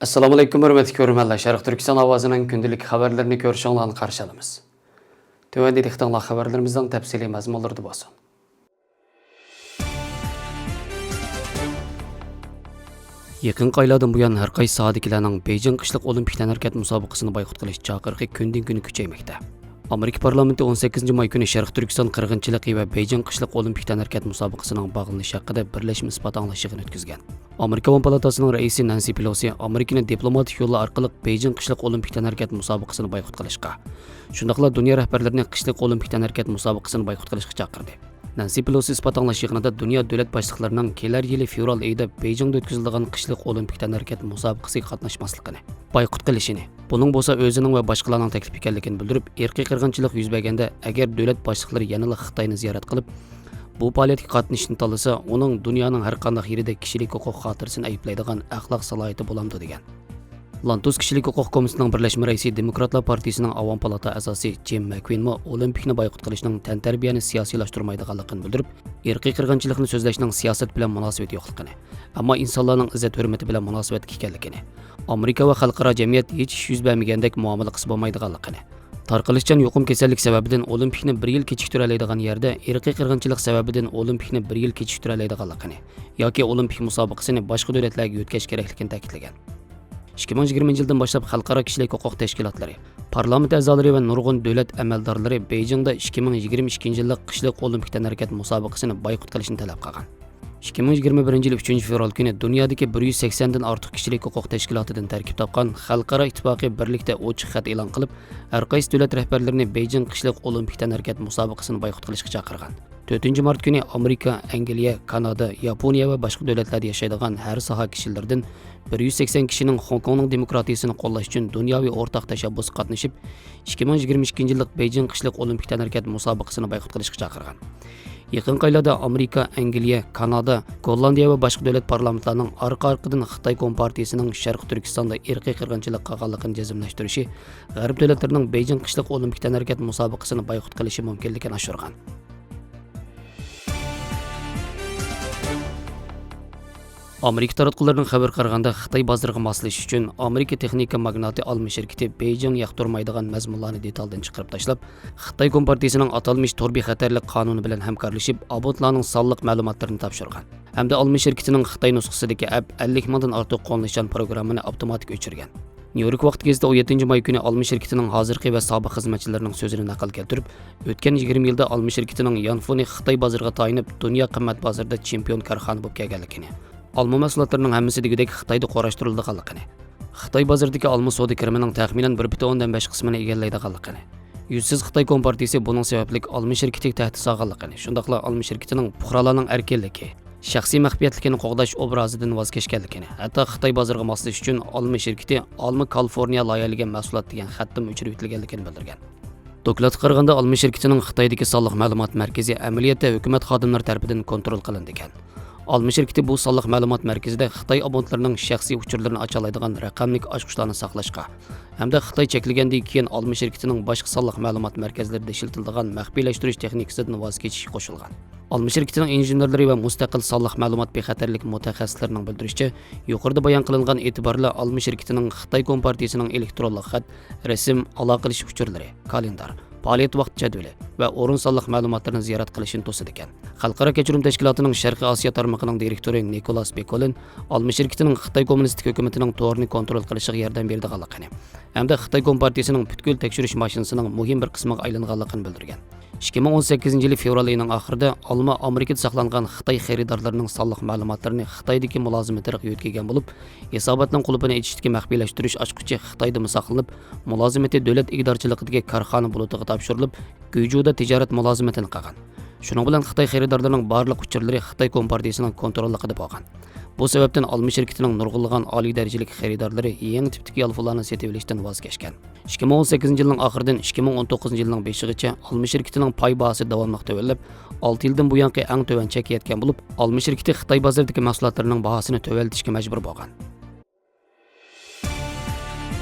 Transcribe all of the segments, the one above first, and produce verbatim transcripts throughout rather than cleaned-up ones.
ئەسسالامۇئەلەيكۇم، ھۆرمەتلىك كۆرۈرمەنلەر. شەرق تۈركىستان ئاۋازىنىڭ كۈندىلىك خەۋەرلىرىنى كۆرۈشۈڭلارنى قارشى ئالىمىز. تۆۋەندە دىققىتىڭلار خەۋەرلىرىمىزنىڭ تەپسىلىي مەزمۇنلىرىدا بولسۇن. يېقىنقى ئايلاردىن بۇيان، ھەر قايسى ساھەدىكىلەرنىڭ بېيجىڭ قىشلىق ئولىمپىك تەنھەرىكەت مۇسابىقىسىنى بايقۇت قىلىش چاقىرىقى كۈندىن كۈنگە كۈچەيمەكتە. ئامېرىكا پارلامېنتى ئون سەككىزىنچى ماي كۈنى شەرقىي تۈركىستان قىرغىنچىلىقى ۋە بېيجىڭ قىشلىق ئولىمپىك تەنھەرىكەت مۇسابىقىسىنىڭ باغلىنىشى ھەققىدە بىرلەشمە ئىسپات ئاڭلاش يىغىنى ئۆتكۈزگەن. ئامېرىكا ئاۋام پالاتاسىنىڭ رەئىسى نەنسى پېلوسى ئامېرىكىنى دىپلوماتىك يوللار ئارقىلىق بېيجىڭ قىشلىق ئولىمپىك تەنھەرىكەت مۇسابىقىسىنى بايقۇت قىلىشقا، شۇنداقلا دۇنيا رەھبەرلىرىنى قىشلىق ئولىمپىك تەنھەرىكەت مۇسابىقىسىنى بايقۇت قىلىشقا چاقىردى. نەنسى پېلوسى ئىسپات ئاڭلاش يىغىنىدا دۇنيا دۆلەت باشلىقلىرىنىڭ كېلەر يىلى فېۋرال ئېيىدا بېيجىڭدا ئۆتكۈزۈلىدىغان قىشلىق ئولىمپىك تەنھەرىكەت مۇسابىقىسىگە قاتناشماسلىقىنى، بايقۇت قىلىشىنى، بۇنىڭ بولسا ئۆزىنىڭ ۋە باشقىلارنىڭ تەكلىپى ئىكەنلىكىنى بىلدۈرۈپ، ئىرقىي قىرغىنچىلىق يۈز بەرگەندە، ئەگەر دۆلەت باشلىقلىرى يەنىلا خىتاينى زىيارەت قىلىپ، بۇ پائالىيەتكە قاتنىشىشنى تاللىسا، ئۇنىڭ دۇنيانىڭ ھەر قانداق يېرىدە كىشىلىك ھوقۇق خاتىرىسىنى ئەيىبلەيدىغان ئەخلاق سالاھىيىتى بولامدۇ دېگەن. لانتۇس كىشىلىك ھوقۇق كومىتېتىنىڭ بىرلەشمە رەئىسى، دېموكراتلار پارتىيىسىنىڭ ئاۋام پالاتا ئەزاسى جىم مەكۋىنمۇ ئولىمپىكنى بايقۇت قىلىشنىڭ تەنتەربىيەنى سىياسىيلاشتۇرمايدىغانلىقىنى بىلدۈرۈپ، ئىرقىي قىرغىنچىلىقنى سۆزلەشنىڭ سىياسەت بىلەن مۇناسىۋىتى يوقلۇقىنى، ئەمما ئىنسانلارنىڭ ئىززەت-ھۆرمىتى بىلەن مۇناسىۋەتلىك ئىكەنلىكىنى، ئامېرىكا ۋە خەلقئارا جەمئىيەت ھېچ ئىش يۈز بەرمىگەندەك مۇئامىلە قىلسا بولمايدىغانلىقىنى، تارقىلىشچان يۇقۇم كېسەللىك سەۋەبىدىن ئولىمپىكنى بىر يىل كېچىكتۈرەلەيدىغان يەردە، ئىرقىي قىرغىنچىلىق سەۋەبىدىن ئولىمپىكنى بىر يىل كېچىكتۈرەلەيدىغانلىقىنى ياكى ئولىمپىك مۇسابىقىسىنى باشقا دۆلەتلەرگە يۆتكەش كېرەكلىكىنى تەكىتلىگەن. ئىككى مىڭ يىگىرمىنچى يىلدىن باشلاپ خەلقئارا كىشىلىك ھوقۇق تەشكىلاتلىرى، پارلامېنت ئەزالىرى ۋە نۇرغۇن دۆلەت ئەمەلدارلىرى بېيجىڭدا ئىككى مىڭ يىگىرمە ئىككىنچى يىللىق قىشلىق ئولىمپىك تەنھەرىكەت مۇسابىقىسىنى بايقۇت قىلىشنى تەلەپ قىلغان. ئىككى مىڭ يىگىرمە بىرىنچى يىل ئۈچىنچى فېۋرال كۈنى دۇنيادىكى بىر يۈز سەكسەندىن ئارتۇق كىشىلىك ھوقۇق تەشكىلاتىدىن تەركىب تاپقان خەلقئارا ئىتتىپاقى بىرلىكتە ئوچۇق خەت ئېلان قىلىپ، ھەر قايسى دۆلەت رەھبەرلىرىنى بېيجىڭ قىشلىق ئولىمپىك تەنھەرىكەت مۇسابىقىسىنى بايقۇت قىلىشقا چاقىرغان. تۆتىنچى مارت كۈنى ئامېرىكا، ئەنگلىيە، كانادا، ياپونىيە ۋە باشقا دۆلەتلەردە ياشايدىغان ھەر ساھە كىشىلىرىدىن بىر يۈز سەكسەن كىشىنىڭ خوڭكوڭنىڭ دېموكراتىيىسىنى قوللاش ئۈچۈن دۇنياۋى ئورتاق تەشەببۇسقا قاتنىشىپ، ئىككى مىڭ يىگىرمە ئىككىنچى يىللىق بېيجىڭ قىشلىق ئولىمپىك تەنھەرىكەت مۇسابىقىسىنى بايقۇت قىلىشقا چاقىرغان. يېقىنقى ئايلاردا ئامېرىكا، ئەنگلىيە، كانادا، گوللاندىيە ۋە باشقا دۆلەت پارلامېنتلارنىڭ ئارقا-ئارقىدىن خىتاي كومپارتىيىسىنىڭ شەرقىي تۈركىستاندا ئىرقىي قىرغىنچىلىق قىلغانلىقىنى جەزملەشتۈرۈشى غەرب دۆلەتلىرىنىڭ بېيجىڭ قىشلىق ئولىمپىك تەنھەرىكەت مۇسابىقىسىنى بايقۇت قىلىشى مۇمكىنلىكىنى ئاشۇرغان. ئامېرىكا تاراتقۇلىرىنىڭ خەۋىرىگە قارىغاندا، خىتاي بازىرىغا ماسلىشىش ئۈچۈن ئامېرىكا تېخنىكا ماگناتى ئالما شىركىتى بېيجىڭ ياقتۇرمايدىغان مەزمۇنلارنى دېتالدىن چىقىرىپ تاشلاپ، خىتاي كومپارتىيىسىنىڭ ئاتالمىش تور بىخەتەرلىك قانۇنى بىلەن ھەمكارلىشىپ، ئابونتلارنىڭ سانلىق مەلۇماتلىرىنى تاپشۇرغان ھەمدە ئالما شىركىتىنىڭ خىتاي نۇسخىسىدىكى ئەپ ئەللىك مىڭدىن ئارتۇق قوللىنىشچان پروگراممىنى ئاپتوماتىك ئۆچۈرگەن. نيۇ يورك ۋاقتى گېزىتى ئون يەتتىنچى ماي كۈنى ئالما شىركىتىنىڭ ھازىرقى ۋە سابىق خىزمەتچىلىرىنىڭ سۆزىنى نەقىل كەلتۈرۈپ، ئۆتكەن يىگىرمە يىلدا ئالما شىركىتىنىڭ يانفونى خىتاي بازىرىغا تايىنىپ، دۇنيا قىممەت بازىرىدا چېمپىيون كارخانا بولۇپ كەلگەنلىكىنى، ئالما مەھسۇلاتلىرىنىڭ ھەممىسى دېگۈدەك خىتايدا قۇراشتۇرۇلىدىغانلىقىنى، خىتاي بازىرىدىكى ئالما سودا كىرىمىنىڭ تەخمىنەن بىر پۈتۈن ئوندىن بەش قىسمىنى ئىگىلەيدىغانلىقىنى، يۈزسىز خىتاي كومپارتىيىسى بۇنىڭ سەۋەبلىك ئالما شىركىتىگە تەھدىت سالغانلىقىنى، شۇنداقلا ئالما شىركىتىنىڭ پۇقرالارنىڭ ئەركىنلىكى، شەخسىي مەخپىيەتلىكىنى قوغداش ئوبرازىدىن ۋاز كەچكەنلىكىنى، ھەتتا خىتاي بازىرىغا ماسلىشىش ئۈچۈن ئالما شىركىتى ئالما كالىفورنىيە لايىھەلىگەن مەھسۇلات دېگەن خەتتىمۇ ئۆچۈرۈۋېتىلگەنلىكىنى بىلدۈرگەن. دوكلاتقا قارىغاندا، ئالما شىركىتىنىڭ خىتايدىكى سانلىق مەلۇمات مەركىزى ئەمەلىيەتتە ھۆكۈمەت خادىملىرى تەرىپىدىن كونترول قىلىنىدىكەن. ئالما شىركىتى بۇ سانلىق مەلۇمات مەركىزىدە خىتاي ئابونتلىرىنىڭ شەخسىي ئۇچۇرلىرىنى ئاچالايدىغان رەقەملىك ئاچقۇچلارنى ساقلاشقا ھەمدە خىتاي چەكلىگەندىن كېيىن ئالما شىركىتىنىڭ باشقا سانلىق مەلۇمات مەركەزلىرىدە ئىشلىتىلىدىغان مەخپىيلەشتۈرۈش تېخنىكىسىدىن ۋاز كېچىشكە قوشۇلغان. ئالما شىركىتىنىڭ ئىنژېنېرلىرى ۋە مۇستەقىل سانلىق مەلۇمات بىخەتەرلىك مۇتەخەسسىسلىرىنىڭ بىلدۈرۈشىچە، يۇقىرىدا بايان قىلىنغان ئېتىبارلار ئالما شىركىتىنىڭ خىتاي كومپارتىيىسىنىڭ ئېلېكترونلۇق خەت، رەسىم، ئالاقىلىشىش ئۇچۇرلىرى، كالېندار، پائالىيەت ۋاقتى جەدۋىلى ۋە ئورۇن سانلىق مەلۇماتلىرىنى زىيارەت قىلىشىنى توسىدىكەن. خەلقئارا كەچۈرۈم تەشكىلاتىنىڭ شەرقىي ئاسىيا تارمىقىنىڭ دىرېكتورى نىكولاس بېكولىن ئالما شىركىتىنىڭ خىتاي كوممۇنىستىك ھۆكۈمىتىنىڭ تورىنى كونترول قىلىشىغا ياردەم بېرىدىغانلىقىنى ھەمدە خىتاي كومپارتىيىسىنىڭ پۈتكۈل تەكشۈرۈش ماشىنىسىنىڭ مۇھىم بىر قىسمىغا ئايلانغانلىقىنى بىلدۈرگەن. ئىككى مىڭ ئون سەككىزىنچى يىلى فېۋرال ئېيىنىڭ ئاخىرىدا ئالما ئامېرىكىدا ساقلانغان خىتاي خېرىدارلىرىنىڭ سانلىق مەلۇماتلىرىنى خىتايدىكى مۇلازىمىتىغا يۆتكىگەن بولۇپ، ھېساباتنىڭ قۇلۇپىنى ئېچىشتىكى مەخپىيلەشتۈرۈش ئاچقۇچى خىتايدىمۇ ساقلىنىپ، مۇلازىمىتى دۆلەت ئىگىدارچىلىقىدىكى كارخانا بۇلۇتىغا تاپشۇرۇلۇپ، گۈيجۇدا تىجارەت مۇلازىمىتىنى قىلغان. شۇنىڭ بىلەن خىتاي خېرىدارلىرىنىڭ بارلىق ئۇچۇرلىرى خىتاي كومپارتىيىسىنىڭ كونتروللۇقىدا بولغان. بۇ سەۋەبتىن ئالما شىركىتىنىڭ نۇرغۇنلىغان ئالىي دەرىجىلىك خېرىدارلىرى يېڭى تىپتىكى يانفونلارنى سېتىۋېلىشتىن ۋاز كەچكەن. ئىككى مىڭ ئون سەككىزىنچى يىلنىڭ ئاخىرىدىن ئىككى مىڭ ئون توققۇزىنچى يىلنىڭ بېشىغىچە ئالما شىركىتىنىڭ پاي باھاسى داۋاملىق تۆۋەنلەپ، ئالتە يىلدىن بۇيانقى ئەڭ تۆۋەن چەككە يەتكەن بولۇپ، ئالما شىركىتى خىتاي بازىرىدىكى مەھسۇلاتلىرىنىڭ باھاسىنى تۆۋەنلىتىشكە مەجبۇر بولغان.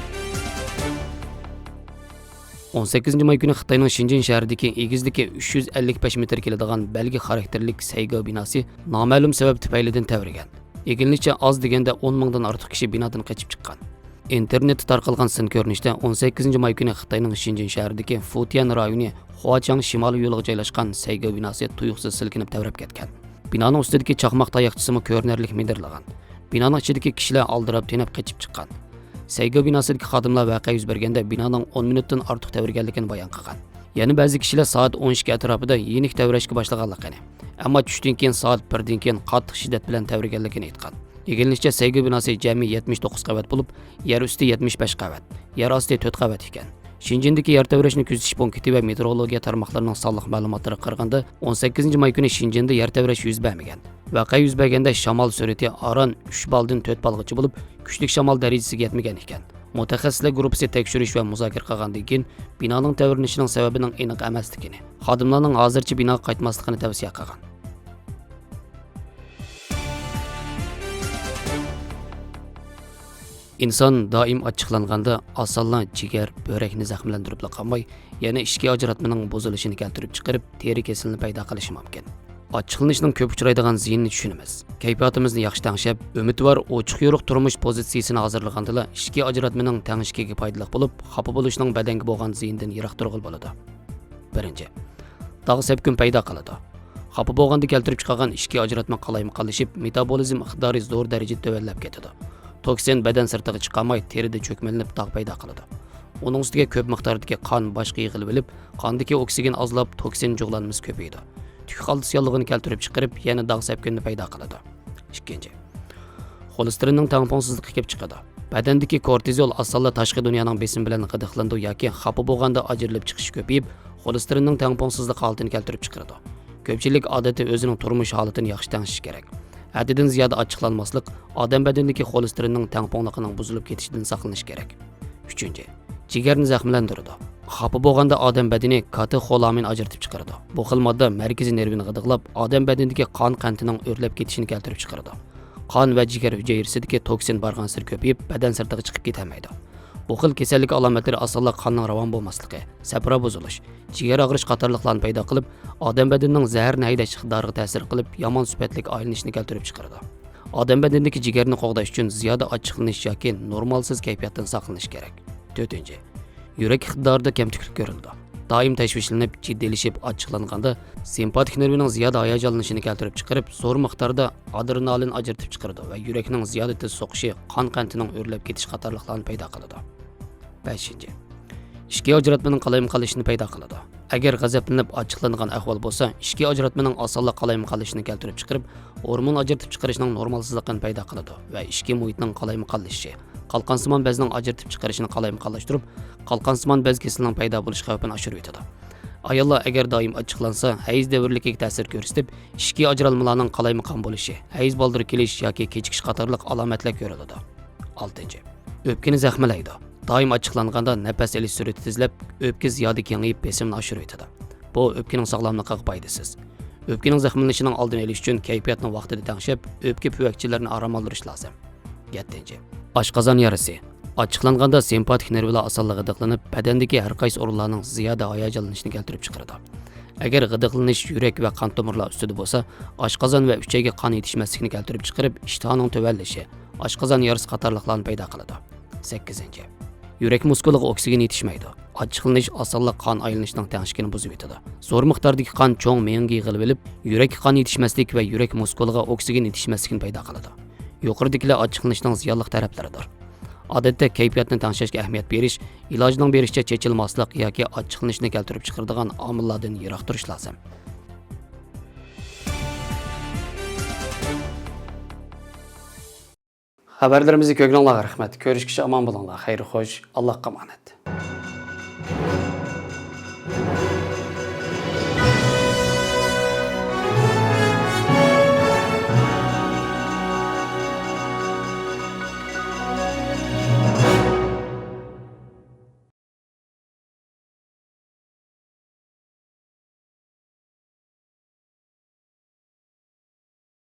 ئون سەككىزىنچى ماي كۈنى خىتاينىڭ شېنجېن شەھىرىدىكى ئېگىزلىكى ئۈچ يۈز ئەللىك بەش مېتىر كېلىدىغان بەلگە خاراكتېرلىك سەيگاۋ بىناسى نامەلۇم سەۋەب تۈپەيلىدىن تەۋرىگەن. ئىگىلىنىشىچە، ئاز دېگەندە ئون مىڭدىن ئارتۇق كىشى بىنادىن قېچىپ چىققان. ئىنتېرنېتتا تارقالغان سىن كۆرۈنۈشتە ئون سەككىزىنچى ماي كۈنى خىتاينىڭ شېنجېن شەھىرىدىكى فۇتيەن رايونى خۇاچياڭ شىمالىي يولىغا جايلاشقان سەيگو بىناسى تۇيۇقسىز سىلكىنىپ تەۋرەپ كەتكەن. بىنانىڭ ئۈستىدىكى چاقماق تاياقچىسىمۇ كۆرۈنەرلىك مىدىرلىغان. بىنانىڭ ئىچىدىكى كىشىلەر ئالدىراپ تېنەپ قېچىپ چىققان. سەيگو بىناسىدىكى خادىملار ۋەقە يۈز بەرگەندە بىنانىڭ ئون مىنۇتتىن ئارتۇق تەۋرىگەنلىكىنى بايان قىلغان. يەنە بەزى كىشىلەر سائەت ئون ئىككى ئەتراپىدا يېنىك تەۋرەشكە باشلىغانلىقىنى، ئەمما چۈشتىن كېيىن سائەت بىردىن كېيىن قاتتىق شىددەت بىلەن تەۋرىگەنلىكىنى ئېيتقان. ئىگىلىنىشىچە، سەيگو بىناسى جەمئىي يەتمىش توققۇز قەۋەت بولۇپ، يەر ئۈستى يەتمىش بەش قەۋەت، يەر ئاستى تۆت قەۋەت ئىكەن. شېنجېندىكى يەر تەۋرەشنى كۆزىتىش پونكىتى ۋە مېتېئورولوگىيە تارماقلىرىنىڭ سانلىق مەلۇماتلىرىغا قارىغاندا، ئون سەككىزىنچى ماي كۈنى شېنجېندە يەر تەۋرەش يۈز بەرمىگەن. ۋەقە يۈز بەرگەندە شامال سۈرئىتى ئاران ئۈچ بالدىن تۆت بالغىچە بولۇپ، كۈچلۈك شامال دەرىجىسىگە يەتمىگەن ئىكەن. مۇتەخەسسىسلەر گۇرۇپپىسى تەكشۈرۈش ۋە مۇزاكىرە قىلغاندىن كېيىن، بىنانىڭ تەۋرىنىشىنىڭ سەۋەبىنىڭ ئېنىق ئەمەسلىكىنى، خادىملارنىڭ ھازىرچە بىناغا قايتماسلىقىنى تەۋسىيە قىلغان. ئىنسان دائىم ئاچچىقلانغاندا، ئاسانلا جىگەر، بۆرەكنى زەخىملەندۈرۈپلا قالماي، يەنە ئىچكى ئاجراتمىنىڭ بۇزۇلۇشىنى كەلتۈرۈپ چىقىرىپ، تېرە كېسىلىنى پەيدا قىلىشى مۇمكىن. ئاچچىقلىنىشنىڭ كۆپ ئۇچرايدىغان زىيىنىنى چۈشىنىمىز. كەيپىياتىمىزنى ياخشى تەڭشەپ، ئۈمىدۋار، ئوچۇق-يورۇق تۇرمۇش پوزىتسىيىسىنى ھازىرلىغاندىلا، ئىچكى ئاجراتمىنىڭ تەڭشىكىگە پايدىلىق بولۇپ، خاپا بولۇشنىڭ بەدەنگە بولغان زىيىنىدىن يىراق تۇرغىلى بولىدۇ. بىرىنچى، داغ سەپكۈن پەيدا قىلىدۇ. خاپا بولغاندا كەلتۈرۈپ چىقارغان ئىچكى ئاجراتما قالايمىقانلىشىپ، مېتابولىزم ئىقتىدارى زور دەرىجىدە تۆۋەنلەپ كېتىدۇ. توكسىن بەدەن سىرتىغا چىقارماي، تېرىدە چۆكمىلىنىپ داغ پەيدا قىلىدۇ. ئۇنىڭ ئۈستىگە كۆپ مىقداردىكى قان باشقا يىغىلىۋېلىپ، قاندىكى ئوكسىگېن ئازلاپ، توكسىن جۇغلانمىسى كۆپىيىدۇ. تۈك خالتىسى ياللۇغىنى كەلتۈرۈپ چىقىرىپ، يەنە داغ سەپكۈنىنى پەيدا قىلىدۇ. ئىككىنچى، خولېستېرىننىڭ تەڭپۇڭسىزلىقى كېلىپ چىقىدۇ. بەدەندىكى كورتىزول ئاسانلا تاشقى دۇنيانىڭ بېسىمى بىلەن غىدىقلىنىدۇ ياكى خاپا بولغاندا ئاجرىلىپ چىقىشى كۆپىيىپ، خولېستېرىننىڭ تەڭپۇڭسىزلىق ھالىتىنى كەلتۈرۈپ چىقىرىدۇ. كۆپچىلىك ئادەتتە ئۆزىنىڭ تۇرمۇش ھالىتىنى ياخشى تەڭشىشى كېرەك. ھەددىدىن زىيادە ئاچچىقلانماسلىق ئادەم بەدىنىدىكى خولېستېرىننىڭ تەڭپۇڭلۇقىنىڭ بۇزۇلۇپ كېتىشىدىن ساقلىنىش كېرەك. ئۈچىنچى، جىگەرنى زەخىملەندۈرىدۇ. خاپا بولغاندا ئادەم بەدىنى كاتېخولامىن ئاجرىتىپ چىقىرىدۇ. بۇ خىل ماددا مەركىزىي نېرۋىنى غىدىقلاپ، ئادەم بەدىنىدىكى قان قەنتىنىڭ ئۆرلەپ كېتىشىنى كەلتۈرۈپ چىقىرىدۇ. قان ۋە جىگەر ھۈجەيرىسىدىكى توكسىن بارغانسېرى كۆپىيىپ، بەدەن سىرتىغا چىقىپ كېتەلمەيدۇ. بۇ خىل كېسەللىك ئالامەتلىرى ئاسانلا قاننىڭ راۋان بولماسلىقى، سەپرا بۇزۇلۇش، جىگەر ئاغرىش قاتارلىقلارنى پەيدا قىلىپ، ئادەم بەدىنىنىڭ زەھەرنى ھەيدەش ئىقتىدارىغا تەسىر قىلىپ، يامان سۈپەتلىك ئايلىنىشنى كەلتۈرۈپ چىقىرىدۇ. ئادەم بەدىنىدىكى جىگەرنى قوغداش ئۈچۈن زىيادە ئاچچىقلىنىش ياكى نورمالسىز كەيپىياتتىن ساقلىنىش كېرەك. تۆتىنچى، يۈرەك ئىقتىدارىدا كەمتۈكلۈك كۆرۈلىدۇ. دائىم تەشۋىشلىنىپ، جىددىيلىشىپ ئاچچىقلانغاندا، سىمپاتىك نېرۋىنىڭ زىيادە ھاياجانلىنىشىنى كەلتۈرۈپ چىقىرىپ، زور مىقداردا ئادرېنالىن ئاجرىتىپ چىقىرىدۇ ۋە يۈرەكنىڭ زىيادە تېز سوقۇشى، قان قەنتىنىڭ ئۆرلەپ كېتىش قاتارلىقلارنى پەيدا قىلىدۇ. بەشىنچى، ئىچكى ئاجراتمىنىڭ قالايمىقانلىشىشىنى پەيدا قىلىدۇ. ئەگەر غەزەپلىنىپ ئاچچىقلانغان ئەھۋال بولسا، ئىچكى ئاجراتمىنىڭ ئاسانلا قالايمىقانلىشىشىنى كەلتۈرۈپ چىقىرىپ، ھورمون ئاجرىتىپ چىقىرىشنىڭ نورمالسىزلىقىنى پەيدا قىلىدۇ ۋە ئىچكى مۇھىتنىڭ قالايمىقانلىشىشى، قالقانسىمان بەزنىڭ ئاجرىتىپ چىقىرىشىنى قالايمىقانلاشتۇرۇپ، قالقانسىمان بەز كېسىلىنىڭ پەيدا بولۇش خەۋپىنى ئاشۇرۇۋېتىدۇ. ئاياللار ئەگەر دائىم ئاچچىقلانسا، ھەيز دەۋرلىكىگە تەسىر كۆرسىتىپ، ئىچكى ئاجرالمىلارنىڭ قالايمىقان بولۇشى، ھەيز بالدۇر كېلىش ياكى كېچىكىش قاتارلىق ئالامەتلەر كۆرۈلىدۇ. ئالتىنچى، ئۆپكىنى زەخىملەيدۇ. دائىم ئاچچىقلانغاندا نەپەس ئېلىش سۈرئىتى تېزلەپ، ئۆپكە زىيادە كېڭىيىپ، بېسىمنى ئاشۇرۇۋېتىدۇ. بۇ ئۆپكىنىڭ ساغلاملىقىغا پايدىسىز. ئۆپكىنىڭ زەخىملىنىشىنىڭ ئالدىنى ئېلىش ئۈچۈن كەيپىياتنى ۋاقتىدا تەڭشەپ، ئۆپكە پۈۋەكچىلىرىنى ئارام ئالدۇرۇش لازىم. يەتتىنچى، ئاشقازان يارىسى. ئاچچىقلانغاندا سىمپاتىك نېرۋىلار ئاسانلا غىدىقلىنىپ، بەدەندىكى ھەر قايسى ئورۇنلارنىڭ زىيادە ھاياجانلىنىشىنى كەلتۈرۈپ چىقىرىدۇ. ئەگەر غىدىقلىنىش يۈرەك ۋە قان تومۇرلار ئۈستىدە بولسا، ئاشقازان ۋە ئۈچەيگە قان يېتىشمەسلىكنى كەلتۈرۈپ چىقىرىپ، ئىشتىھانىڭ تۆۋەنلىشى، ئاشقازان يارىسى قاتارلىقلارنى پەيدا قىلىدۇ. سەككىزىنچى، يۈرەك مۇسكۇلىغا ئوكسىگېن يېتىشمەيدۇ. ئاچچىقلىنىش ئاسانلا قان ئايلىنىشنىڭ تەڭشىكىنى بۇزۇۋېتىدۇ. زور مىقداردىكى قان چوڭ مېڭىگە يىغىلىۋېلىپ، يۈرەككە قان يېتىشمەسلىك ۋە يۈرەك مۇسكۇلىغا ئوكسىگېن يېتىشمەسلىكنى پەيدا قىلىدۇ. يۇقىرىدىكىلەر ئاچچىقلىنىشنىڭ زىيانلىق تەرەپلىرىدۇر. ئادەتتە كەيپىياتنى تەڭشەشكە ئەھمىيەت بېرىش، ئىلاجنىڭ بېرىشىچە چېچىلماسلىق ياكى ئاچچىقلىنىشنى كەلتۈرۈپ چىقىرىدىغان ئامىللاردىن يىراق تۇرۇش لازىم. خەۋەرلىرىمىزنى كۆرگىنىڭلارغا رەھمەت. كۆرۈشكىچە ئامان بولۇڭلار. خەير خوش. ئاللاھقا ئامانەت.